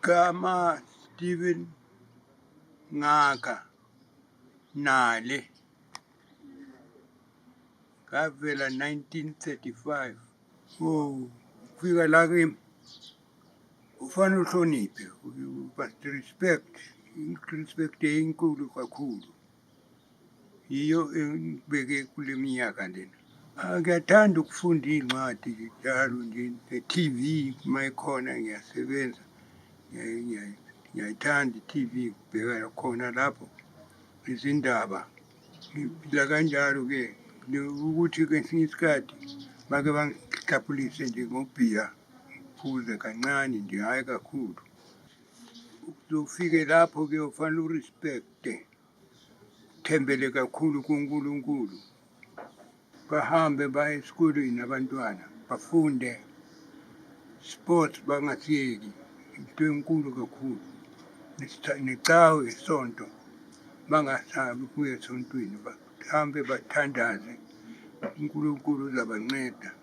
Igama Stephen Ngaka Nale, ngavela 1935. Oh, kufika la kimi ufanele uhloniphe, you must respect, respect enkulu kakhulu. Yiyo engibeke kule minyaka lena. Ngiyathanda ukufunda iy'ncwadi njalo nje, ne-T_V uma ikhona ngiyasebenza. Ngiyayithanda i-T_V, ngibheka khona lapho izindaba. Ngiphila kanjalo-ke, ukuthi kwesinye isikhathi bake bangihlaphulise nje ngobhiya, ngiphuze kancane nje, hhayi kakhulu. Ukuze ufike lapho-ke ufanele u-respect-e, uthembele kakhulu kuNkulunkulu. Bahambe baye esikolweni abantwana, bafunde. Sports bangasiyeki, into enkulu kakhulu. Necawe, isonto, bangasabi ukuya esontweni, bahambe bathandaze, uNkulunkulu uzabanceda.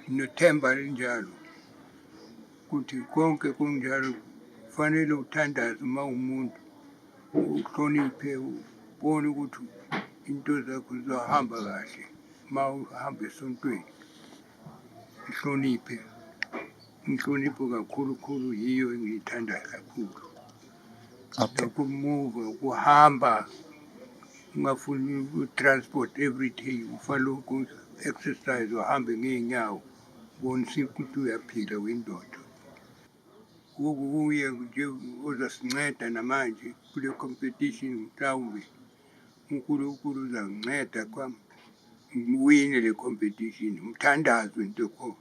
Nginethemba elinjalo ukuthi konke kunjalo, kufanele uthandaze uma uwumuntu, uhloniphe, ubone ukuthi into zakho zizohamba kahle uma uhamba esontweni. Uhloniphe, inhlonipho kakhulu khulu yiyo engiyithanda kakhulu. Okay. Nokumuva, ukuhamba, ungafuni u-transport every day, ufanele uku-exercise, uhambe ngey'nyawo, ubonise ukuthi uyaphila uyindoda. Kuye nje ozasinceda namanje kule competition, mhlawumbe uNkulunkulu uzanginceda kwami ngiwine le competition. Umthandazo into ekhona.